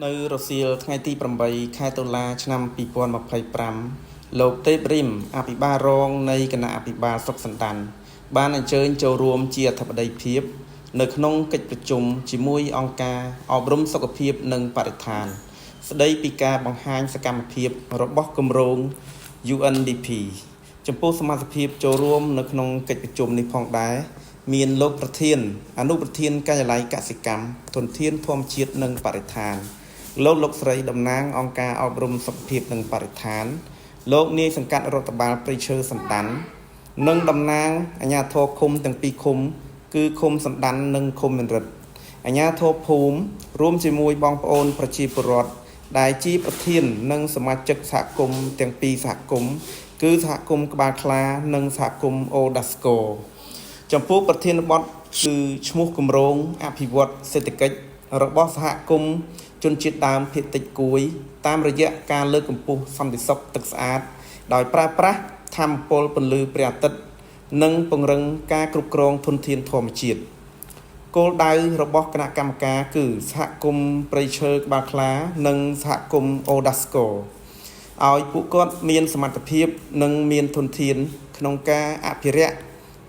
នៅរសៀលថ្ងៃទី8ខែតុលាឆ្នាំ2025លោកទេពរិមអភិបាលរងនៃគណៈអភិបាលស្រុកសណ្ដានបានអញ្ជើញចូលរួមជាអធិបតីភាពនៅក្នុងកិច្ចប្រជុំជាមួយអង្គការអប់រំសុខភាពនិងបរិស្ថាន ស្ដីពីការបង្ហាញសកម្មភាពរបស់គម្រោង UNDP ចំពោះសមាជិកភាពចូលរួមនៅក្នុងកិច្ចប្រជុំនេះផងដែរមានលោកប្រធានអនុប្រធានការិយាល័យកសិកម្មធនធានធម្មជាតិនិងបរិស្ថាន លោកលោកស្រីតំណាងអង្គការអប់រំសុខភាពនិងបរិស្ថាន លោកនាយសង្កាត់រដ្ឋបាលព្រៃឈើសណ្ដាន និងតំណាងអាជ្ញាធរឃុំទាំងពីរឃុំ គឺឃុំសណ្ដាននិងឃុំមានរិទ្ធអាជ្ញាធរភូមិរួមជាមួយបងប្អូនប្រជាពលរដ្ឋដែលជាប្រធាននិងសមាជិកសហគមន៍ទាំងពីរសហគមន៍គឺសហគមន៍ក្បាលខ្លានិងសហគមន៍អូដាស្កូចំពោះប្រធានបទគឺឈ្មោះគម្រោងអភិវឌ្ឍសេដ្ឋកិច្ចរបស់សហគមន៍ជនជាតិដើមភាគតិចគួយតាមរយៈការលើកកម្ពស់សន្តិសុខទឹកស្អាតដោយប្រើប្រាស់ថាមពលពន្លឺព្រះអាទិត្យនិងពង្រឹងការគ្រប់គ្រងធនធានធម្មជាតិគោលដៅរបស់គណៈកម្មការគឺសហគមន៍ព្រៃឈើក្បាលខ្លានិងសហគមន៍អូដាស្កូឲ្យពួកគាត់មានសមត្ថភាពនិងមានធនធានក្នុងការអភិរក្ស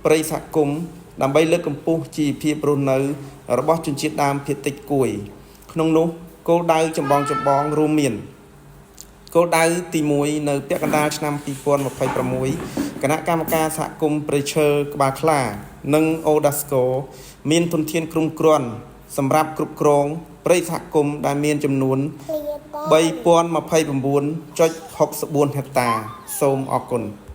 ព្រៃសហគមន៍ដើម្បីលើកកម្ពស់ជីវភាពរស់នៅរបស់ជនជាតិដើមភាគតិចគួយក្នុងនោះគោលដៅចម្បងៗរួមមានគោលដៅទី1នៅពាក់កណ្ដាលឆ្នាំ2026គណៈកម្មការសហគមន៍ព្រៃឈើក្បាលខ្លានិងអូដាស្កូមានធនធានគ្រប់គ្រាន់សម្រាប់គ្រប់គ្រងព្រៃសហគមន៍ដែលមានចំនួន3029.64ហិកតាសូមអរគុណ។